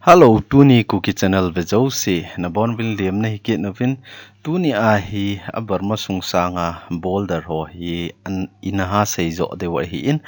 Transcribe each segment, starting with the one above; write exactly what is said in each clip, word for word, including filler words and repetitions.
Hello, tuni Kuki Channel ve jouse, nabonuvin lemna hi kit uvin. Tuni a hi a Burma sung sanga border ho hi an ina ha seijoh diu ahin.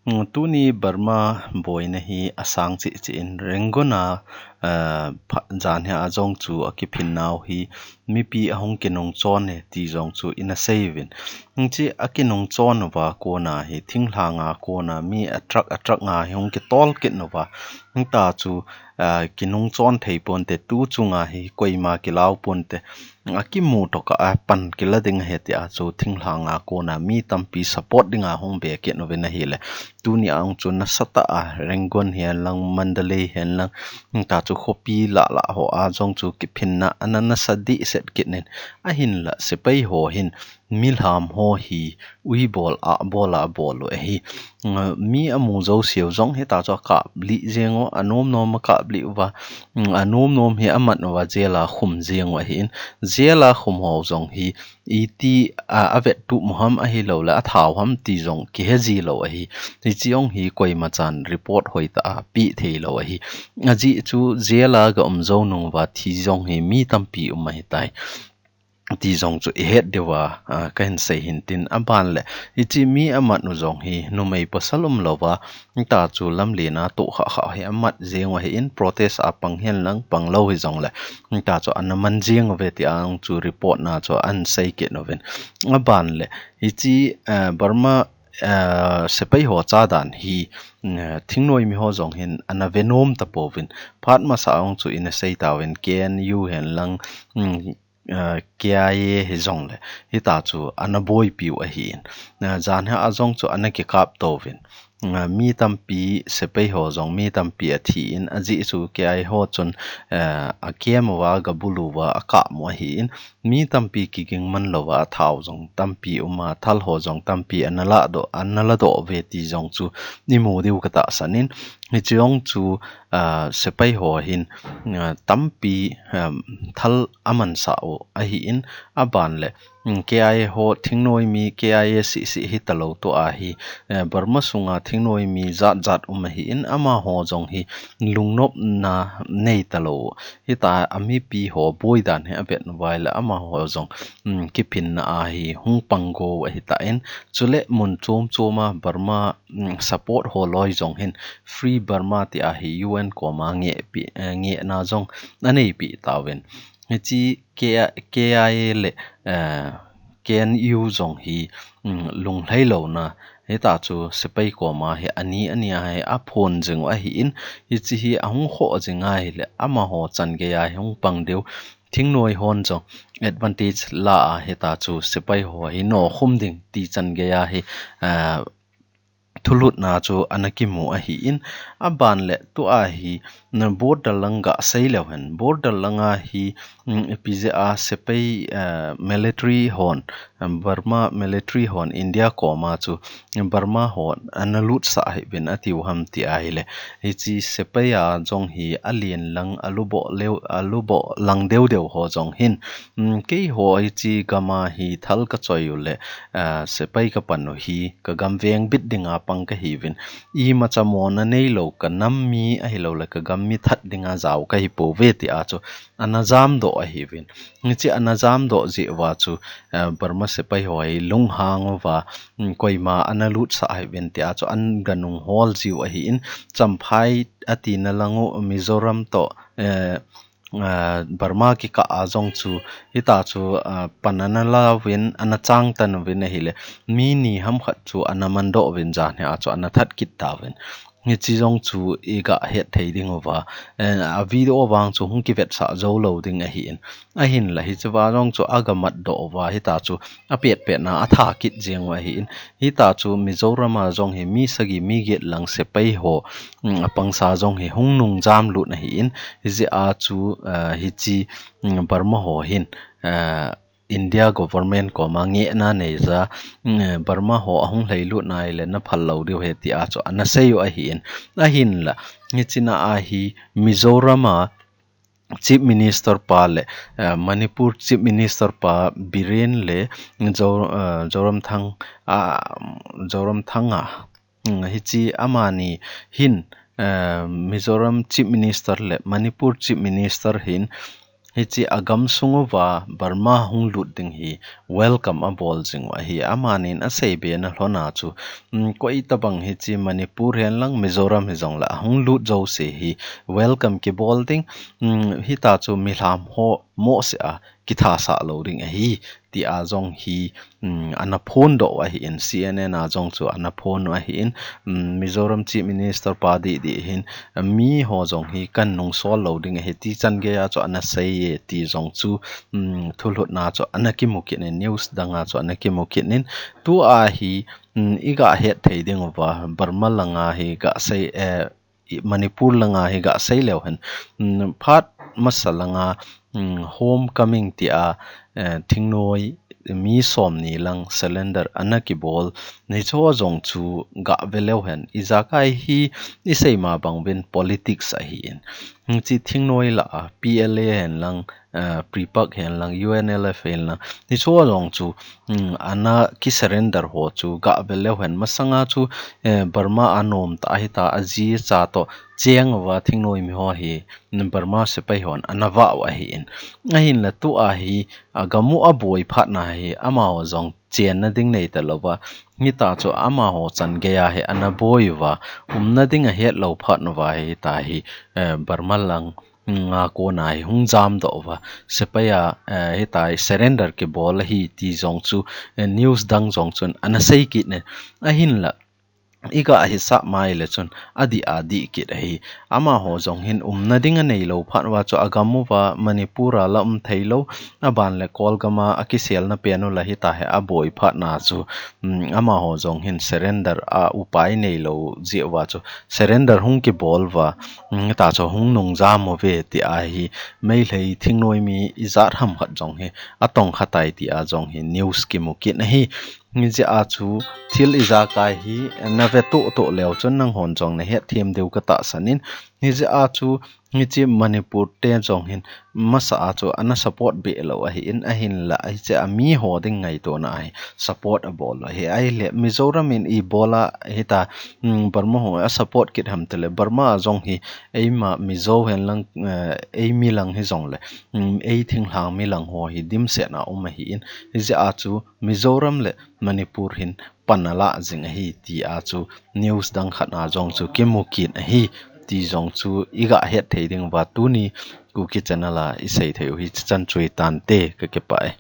Mm, tuni Burma boina hi asang cheh cheh in Rangoon a, ah, pha-, jan hi a jong chu akiphin nau hi mipi ahung kinung chon e ti jong chu ina sei uvin. Hiche akinung chon uva kona hi thinglhanga kona mi a truck a truck nga hi hung kitol kit uva. Hita chu, ah, kinung chon thei ponte tu chunga hi koima kilau ponte. Akimu tokah a pan kila ding ahi tia chu thinglhanga kona mi tampi support dinga hung be kit uvin ahile. Tuni a hung chu nasatah a Rangoon hihen lang Mandalay hihen lang hita chu khopi lah lah ho a jong chu kiphinna ana nasa dehset kit in ahinla sepai ho hin milham ho hi ui bol a bol a bol u ahi. Nga, mi amu jouseu jong hita chu akaplih jeng u, anom nom akaplih uva, mm, anom nom hi amat uva jail a khum jeng u ahin, jail a khum ho jong hi iti a, avet tup u ham ahilou le athau ham ti jong kihe ji lou ahi. Hiche jong hi koima chan report hoitah a pe thei lou ahi. Ajeh chu jail a ga um jou nung uva thi jong hi mi tampi um ahitai ti jong chu ihet diu a, a, kahin sei hin tin aban le. Hiche mi amat u jong hi numei pasal umlouva, hita chu lamlen a tohkhah khah hi amat jeng u ahin protest a pang hihen lang pang lou hijong le. Hita chu ana man jeng uve tia jong chu report na chu ana sei kit uvin. Aban le, hiche, eh, Burma, eh, sepai ho cha dan hi, mm, eh, thingnoi mi ho jong hin ana ve nom tapouvin. Phat masa a jong chu ina sei tauvin K N U hihen lang, mm, eh, K I A hijong le, hita chu ana boipi u ahin. Eh, jan hi a jong chu ana kikap touvin. Eh, mi tampi sepai ho jong mi tampi athi in ajeh chu K I A ho chun, eh, akem uva, gabul uva, akap u ahin. Mi tampi kiging man louva, athau jong tampi um a, thal ho jong tampi ana ladoh, ana ladoh uve ti jong chu imu diu katahsan in. Hiche jong chu, ah, sepai ho hin, ah, tampi, ah, thal amansah u ahin, aban le, mm, K I A ho thingnoi mi, K I A seh seh hita lou tua hi, eh, Burma sunga thingnoi mi jat jat um ahin, amaho jong hi lungnopna nei talou. Hita a mipi ho boi dan hi avet uva ahile amaho jong, mm, kiphinna a hi hung pang go ahitan. Chule mun chom chom a Burma, mm, support ho loi jong hin Free Burma tia hi U N koma ngehpi, eh, ngehna jong aneipi tauvin. Hiche K-, K I A le, eh, K N U jong hi, mm, lunglhai louna, hita chu sepai koma hi ani ani a hi aphon jing u ahin, hiche hi ahung khoh jing ahile, amaho chan gei a hi hung pang diu, thingnoi hon jong advantage la a hita chu sepai ho hi nokhum ding ti chan gei a hi, eh, thulhutna chu ana kimu ahin, aban le tua hi, na border lang gasei leu hen, border langa hi, mm, ipi jeh a sepai, eh, military hon, eh, Burma military hon India koma chu, Burma hon ana lutsah hih uvin atiu ham ti ahile. Hiche sepai a jong hi alen lang aluboh leu, aluboh lang deu deu ho jong hin, mm, keiho hiche gama hi thal kachoi u le, ah, sepai kapan u hi, kagam vengbit dinga pang kahiuvin. Imacha mona neilou, kanam mi ahilou le, kagam mi that dinga jao kahi pouve tia chu ana jamdoh ahiuvin. Hiche ana jamdoh jeh uva chu, eh, Burma sepai ho hi lunghang uva, mm, koima ana lutsah hih uvin tia chu ana ganung hol jiu ahin, Champhai atina lang u Mizoram toh, eh, ah, Burma kikah a jong chu, hita chu, ah, pan ana la uvin, ana chang tan uvin ahile, mi ni ham khat chu ana mandoh uvin, jan hi a chu ana that kit tauvin. Hiche jong chu iga het thei ding uva, eh, a video vang chu hung kivetsah jou lou ding ahin. Ahinla hiche va jong chu aga matdoh uva, hita chu apet petna atha kit jeng u ahin. Hita chu Mizoram a jong hi mi sagi mi get lang sepai ho, mm, apangsa jong hi hung nung jam lut ahin, hijeh a chu, ah, hiche, mm, Burma ho hin, ah, India government koma ngehna neija, mm, Burma ho ahung lhailut nai le naphal lou diu ahi tia chu ana sei u ahin. Ahinla, hiche na a hi Mizoram a Chief Minister pa le, eh, Manipur Chief Minister pa Biren le Zo-, eh, Zoramthang, ah, Zoramthanga, mm, hiche amani hin, eh, Mizoram Chief Minister le Manipur Chief Minister hin hiche agam sung uva Burma hung lut ding hi welcome abol jing u ahi. Amanin asei be na lhon a chu, um, koi tabang hiche Manipur hen lang Mizoram hijongle ahung lut jouse hi welcome kibol ding, um, hita chu milham ho mohseh a kithasah lou ding ahi, tia jong hi, um, ana phondoh u ahin, C N N a jong chu ana phon u ahin, um, Mizoram Chief Minister pa didi hin, um, mi ho jong hi kan nungsol lou ding ahi, ti chan gei a chu ana sei e, ti jong chu, um, thulhutna chu ana kimu kit in, news dang a chu ana kimu kit in, tua hi, um, iga het thei ding uva, Burma langa hi ga sei, eh, i Manipur langa hi ga sei leu hen, um, phat masa langa, um, homecoming tia, eh, thingnoi mi somni lang surrender ana kibol, hicheho jong chu ga ve leu hen, ijakai hi isei ma bang uvin politics ahin. Hiche thingnoi lah a, P L A hen lang, eh, PREPAK hen lang, U N L F hen lang, hicheho jong chu, um, ana ki surrender ho chu ga ve leu hen, masanga chu, eh, Burma a nom tah hita, aji acha toh cheng uva thingnoi mi ho hi, um, Burma sepai hon ana vah u ahin. Ahinla tua hi, agam u aboi phat na hi, amaho jong chenna ding nei talouva, hita chu amaho chan gei a hi ana boi uva, umna ding ahet lou phat uva hi, hita hi, eh, Burma lang nga kona hi hung jamdoh uva, sepai a, eh, hita hi surrender kibol ahi, ti jong chu, eh, news dang jong chun ana sei kit in. Ahinla, iga hisah mai le chun adih adih kit ahi. Amaho jong hin umna ding anei lou phat uva chu agam uva Manipur a la um thei lou, aban le Kolgam a akiselna pen u la hita hi aboi phat na chu, um, amaho jong hin surrender a upai nei lou jeh uva chu surrender hung kibol uva, um, hita chu hung nung jam uve, tia hi Meitei thingnoi mi ijat ham khat jong hi atong kha tai, tia jong hi news kimu kit ahi. Hijeh a chu thil ijakai hi na ve toh toh leu chun nanghon jong na het them diu ka tahsan in, hijeh a chu hiche Manipur te jong hin masa a chu ana support be lou ahin, ahinla hiche a mi ho ding ngaitona ahi, support abol lou ahi. Ahile Mizoram in ibol a hita, um, Burma ho a support kit ham tile, Burma a jong hi eima Mizo hen lang, eh, eimi lang hijongle, um, ei thinglhang mi lang ho hi dimset na um ahin, hijeh a chu Mizoram le Manipur hin pan ala jing ahi, tia chu news dang khat na jong chu kimu kit ahi, ti jong chu iga het thei ding uva tuni Kuki channel a isei thei u hi, chichan chu hitante, ka kipah e.